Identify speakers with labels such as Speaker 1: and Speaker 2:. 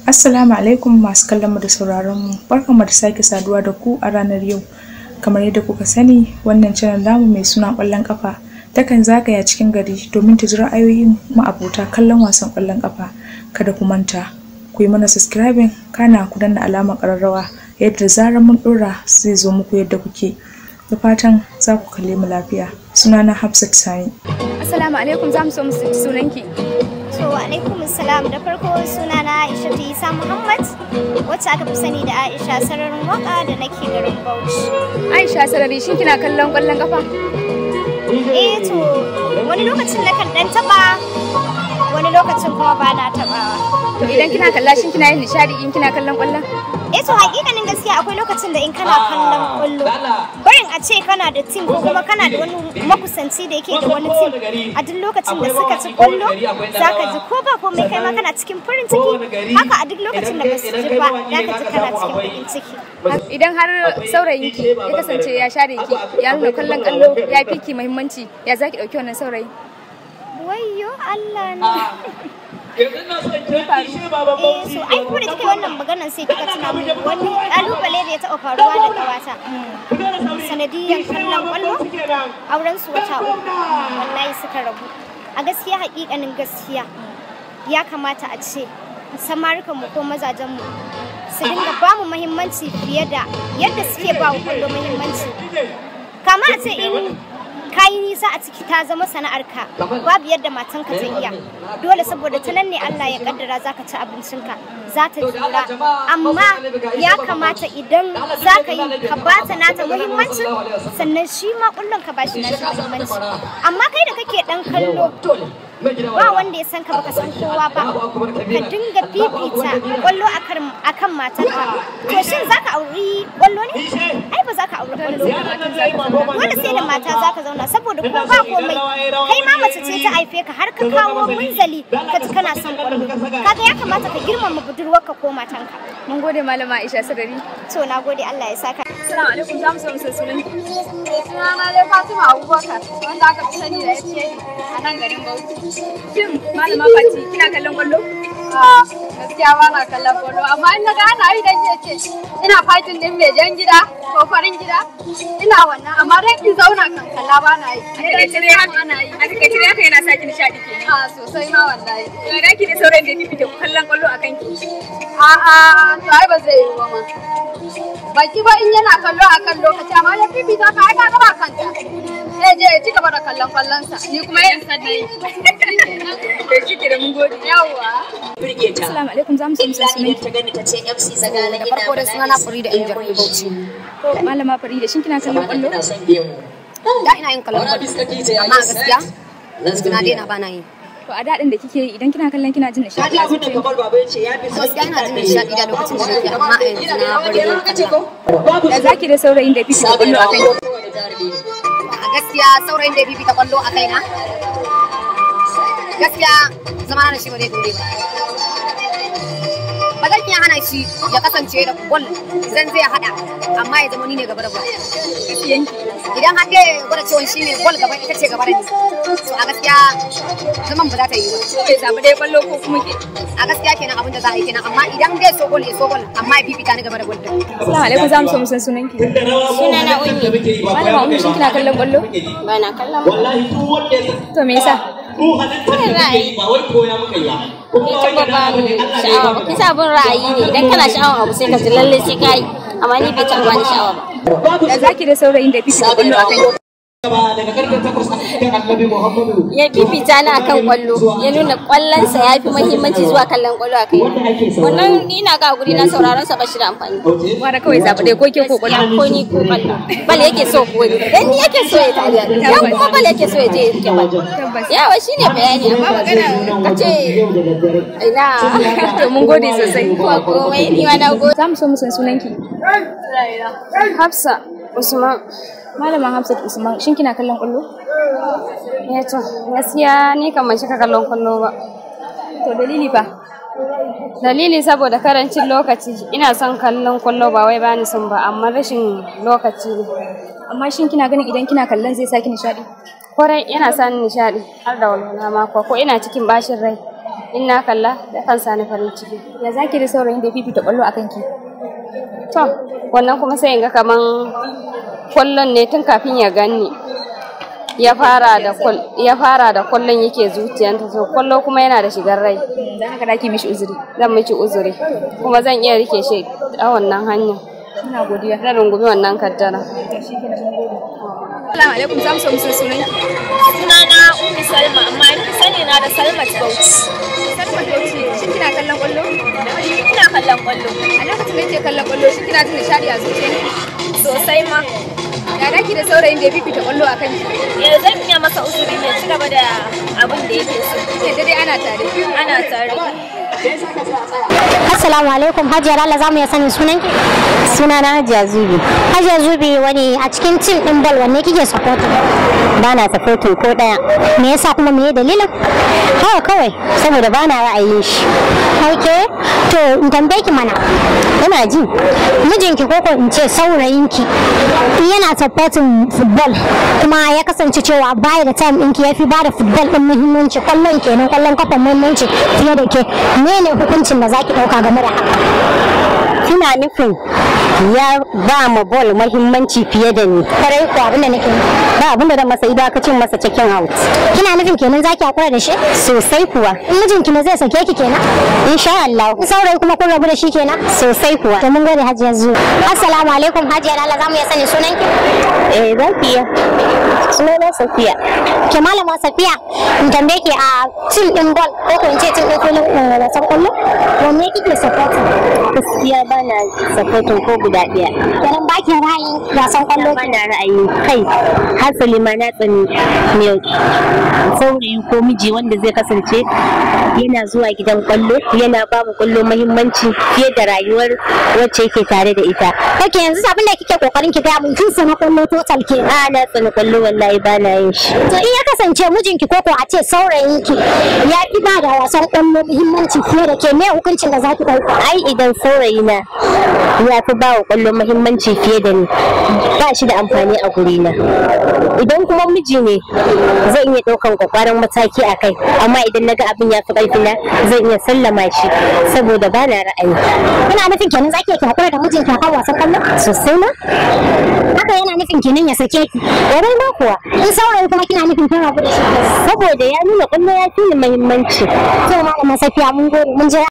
Speaker 1: Assalamu alaikum masu kallon mu da sauraron mu. Barkanmu da sake saduwa da ku a ranar yau. Kamar yadda kuka sani, wannan channel namu mai suna ƙwallon ƙafa takan zagaya cikin gari domin ta ji ra'ayoyin ma'abota kallon wasan ƙwallon ƙafa. Kada ku manta, ku yi mana subscribing, kana ku danna alamar ƙararrawa yadda zarar mun ɗora zai zo muku yadda kuke. Da fatan za ku kalle mu lafiya. Sunana Hafsat Sani.
Speaker 2: Assalamu alaikum, za mu so mu ji sunanki.
Speaker 3: To, alaikum salam. Da farko suna na Aisha Isa Muhammad, wacce aka fi sani da Aisha Sararin Waka, da nake garin Bauchi.
Speaker 2: Aisha Sarari, shin kina kallon ƙwallon ƙafa?
Speaker 3: Eh to, wani lokacin nakan dan taba, wani lokacin kuma ba na tabawa.
Speaker 2: To, idan kina kalla, shin kina yin nishadi in kina kallon ƙwallon?
Speaker 3: Eh to, hakikanin gaskiya akwai lokacin da in kana kallon kwallo, barin a ce kana da team ko kuma kana da wani makusanci da yake da wani team, a duk lokacin da suka ci kwallo zaka ji ko ba komai kai ma kana cikin farin ciki. Haka a duk lokacin da basu ci ba, zaka ji kana cikin bakin ciki.
Speaker 2: Idan har saurayinki ya kasance ya share ki, ya nuna kallon kallo ya fi ki muhimmanci, ya zaki dauki wannan saurayi?
Speaker 3: Wayyo Allah na! Eh so, ai ko da kika wannan maganar sai kika tuna min wani kalubale da ya taɓa faruwa da kawata sanadiyan kallon kwallo. Auren su wata 3 wallahi suka rabu. A gaskiya, hakikanin gaskiya, ya kamata a ce samarukan mu ko mazajen mu su dinga ba mu muhimmanci fiye da yadda suke ba wa kwallo muhimmanci. Kama a ce in kayi nisa a ciki ta zama sana'arka, babu yadda matanka ta iya. Dole, saboda ta nan ne Allah ya kaddara zaka ci abincinka, za ta jura. Amma ya kamata idan zaka yi, ka bata nata muhimmancin, sannan shi ma kullun ka bashi nashi muhimmanci. Amma kai da kake dan kallo, ba wanda ya san ka, baka san kowa ba, ka dinga fifita kwallo akan matarka, to shin zaka auri kwallo ne? Ai ba zaka auri kwallo ba. Dole sai da mata zaka zauna, saboda ko ba komai kai ma mace ce ta haife ka har ka kawo munzali ka ji kana son kwallo. Kaga ya kamata ka girmama budurwarka ko matanka.
Speaker 2: Mun gode, Malama Aisha Sarari.
Speaker 3: To, na gode, Allah ya saka.
Speaker 2: Assalamu alaikum, za mu so mu san sunanki.
Speaker 4: Sunana dai Fatima Abubakar, wanda aka fi sani da FK a nan garin Bauchi.
Speaker 2: Shin Malama Fati, kina kallon kwallo?
Speaker 4: A gaskiya ba na kallon kwallo, amma in naga ana yi dan iya ce ina fighting din mai jan gida ko farin gida, ina wannan, amma dai in zauna kan kalla ba na yi.
Speaker 2: A takaice dai haka
Speaker 4: ana yi.
Speaker 2: A takaice dai haka yana sa ki nishadi kenan.
Speaker 4: A sosai ma wallahi.
Speaker 2: To, da ki da saurayin da ya fifita kallon kwallo akan ki?
Speaker 4: A'a, to ai ba zai yiwu ba ma. Baki ba in yana kallo akan lokaci, amma ya fifita ka, ai ka gaba kanta. Sai je ya ci gaba da kallon kwallonsa, ni kuma yin sannan yi.
Speaker 2: To shi ke da, mun gode.
Speaker 4: Yawwa.
Speaker 2: Assalamu alaikum, za mu so mu san sunanki.
Speaker 5: Ta gani ta ce MC Zagala.
Speaker 6: Da farko da sunana Farida M Jarfi Bauchi.
Speaker 2: To, Malama Farida, shin kina kallon kwallo?
Speaker 6: Da ina yin kallon kwallo, amma a gaskiya yanzu na daina, bana yi.
Speaker 2: To, a daɗin da kike yi, idan kina kallon, kina jin nishaɗi a zuciyarki?
Speaker 6: Gaskiya ina jin nishaɗi da lokacin da nake, amma a yanzu na bari yin kallon.
Speaker 2: Da zaki da saurayin da ya fifita kwallo akan ki?
Speaker 6: A gaskiya saurayin da ya fifita kwallo a kaina, gaskiya zama na shi ba zai dore ba. Ba zan iya hana shi ya kasance da bol zan zai hada, amma ya zama ni ne gaba da bol.
Speaker 2: Gaskiyanki.
Speaker 6: Idan har dai gwada cewa shi ne bol gaba, ita ce gaba da ni, so a gaskiya zaman ba za ta yi ba.
Speaker 2: So ya zaɓi dai kwallo ko kuma ke?
Speaker 6: A gaskiya kenan, abin da za a yi kenan, amma idan dai so bol ya so bol, amma ya fifita ni gaba da bol din.
Speaker 2: Assalamu alaikum, za mu so mu san sunanki.
Speaker 7: Sunana Ummi.
Speaker 2: Malama Ummi, shin kina kallon kwallo?
Speaker 7: Ba na kallon.
Speaker 2: To, me yasa?
Speaker 7: Kawai ra'ayi. Bai taɓa ba ni sha'awa ba. Kisa abin ra'ayi ne. Idan kana sha'awa abu, sai ka ji lallai sai ka yi. Amma ni bai taɓa bani sha'awa ba.
Speaker 2: Da zaki da saurayin da ya fifita kwallo akan ki?
Speaker 7: Ya fifita ni akan kwallo. Ya nuna kwallonsa ya fi muhimmanci zuwa kallon kwallo a kai. Wannan ni na ga guri na sauraron sa ba shi da amfani.
Speaker 2: Gwara kawai zaɓi dai ko ke ko kwallo.
Speaker 7: Gaskiya ko ni ko kwallo. Bal yake so ko ni. Dan ni yake so ya tariya. Dan kuma bal yake so ya je ya rike bal.
Speaker 2: Tabbas.
Speaker 7: Yawa shine bayani, amma magana ka ce ina.
Speaker 2: To, mun gode sosai.
Speaker 7: Ko komai, ni ma na gode.
Speaker 2: Za mu so mu san sunanki.
Speaker 8: Hafsa Usman.
Speaker 2: Malama Hafsat Usman, shin kina kallon kwallo?
Speaker 8: Eh to, gaskiya ni kan ban cika kallon kwallo ba.
Speaker 2: To, dalili fa?
Speaker 8: Dalili saboda karancin lokaci. Ina son kallon kwallo, ba wai bani son ba, amma rashin lokaci ne.
Speaker 2: Amma shin kina ganin idan kina kallon zai saki nishaɗi?
Speaker 8: Kwarai, yana sa ni nishaɗi har da walwala ma kuwa, ko ina cikin bashin rai. In na kalla da kan sa ni farin ciki.
Speaker 2: Ya zaki da saurayin da ya fifita kwallo akan ki?
Speaker 8: To, wannan kuma sai in ga kaman kwallon ne tun kafin ya ganni. Ya fara da kwallon yake zuciyanta, so kwallo kuma yana da shigar rai.
Speaker 2: Dan haka zaki mishi uzuri.
Speaker 8: Zan miki uzuri kuma zan iya rike shi a wannan hanya.
Speaker 2: Ina godiya.
Speaker 8: Zan rungumi wannan kaddara.
Speaker 2: Assalamu alaikum, za mu so mu san sunan ki.
Speaker 5: Sunana Ummi Salma, amma an fi sani na da Salmat Bauchi.
Speaker 2: Salma Bauchi, shin kina kallon kwallo?
Speaker 5: Ina kallon kwallo.
Speaker 2: A lokacin da kike kallon kwallo, shin kina jin nishadi a zuciyarki?
Speaker 5: Sosai ma.
Speaker 2: Ya daki da saurayin da ya fifita kwallo a kanki?
Speaker 5: Yanzu zan iya masa uzuri ya ci gaba da abin da yake so.
Speaker 2: Yadda dai ana tare.
Speaker 5: Ana tare.
Speaker 3: Assalamu alaikum, Hajiya Lala, za mu iya sanin sunan ki?
Speaker 7: Sunana Hajiya Zubi.
Speaker 3: Hajiya Zubi, wani a cikin team din ball wanne kike supporting?
Speaker 7: Ba na supporting ko ɗaya.
Speaker 3: Me yasa kuma me dalilin?
Speaker 7: Haka kawai saboda ba na ra'ayin shi.
Speaker 3: Okay, to in tambaye ki mana.
Speaker 7: Ina ji.
Speaker 3: Mijinki ko ko in ce saurayinki in yana supporting football kuma ya kasance cewa baya da time ɗinki, ya fi ba da football ɗin muhimmanci, kwallon kenan, kwallon kafa muhimmanci fiye da ke, mene hukuncin da zaki ɗauka game da haka?
Speaker 7: Kina nufin ya ba ma ball muhimmanci fiye da ni?
Speaker 3: Kwarai ko, abin da nake nufi.
Speaker 7: Ba abin da zan masa idan aka cin masa checking out.
Speaker 3: Kina nufin kenan zaki hakura da shi?
Speaker 7: Sosai kuwa.
Speaker 3: In mijinki ne zai sake ki kenan?
Speaker 7: Insha Allah.
Speaker 3: In saurayi kuma kun rabu da shi kenan?
Speaker 7: Sosai kuwa.
Speaker 3: To mun gode, Hajiya Zuwa. Assalamu alaikum, Hajiya Lala, za mu iya sanin sunan ki?
Speaker 7: Eh, za ki iya. Sunana Safiya.
Speaker 3: Ke malama Safiya, in tambaye ki, a team din ball ko ko in ce team din kwallon wasan kwallo wanne kike supporting?
Speaker 7: Gaskiya ba na supporting ko guda ɗaya.
Speaker 3: Kenan ba ki ra'ayin wasan kwallo?
Speaker 7: Ba na ra'ayi kai. Hasali ma na tsani mai saurayi ko miji wanda zai kasance yana zuwa gidan kwallo yana ba mu kwallo muhimmanci fiye da rayuwar wacce yake tare da ita.
Speaker 3: Ok, yanzu abin da kike kokarin ki gaya mun, kin sana kwallo total ke.
Speaker 7: A, na tsani kwallo wallahi, ba na yin shi.
Speaker 3: To in ya kasance mijinki ko ko a ce saurayinki ya fi ba da wasan kwallo muhimmanci fiye da ke, me hukuncin da zaki ɗauka?
Speaker 7: Ai idan saurayi na ya fi ba wa kwallo muhimmanci fiye da ni, ba shi da amfani a gurina. Idan kuma miji ne, zan iya ɗaukan kwakwaran mataki a kai, amma idan naga abin ya fi ƙarfina zan iya sallama shi saboda ba na ra'ayi.
Speaker 3: Kina nufin kenan zaki iya ki hakura da mijinki akan wasan kwallo?
Speaker 7: Sosai ma.
Speaker 3: Haka yana nufin kenan ya sake ki?
Speaker 7: Ƙwarai ma kuwa.
Speaker 3: In saurayi kuma kina nufin kin rabu da shi?
Speaker 7: Saboda ya nuna kwallo ya fi ni muhimmanci.
Speaker 3: To malama Safiya, mun gode, mun jira.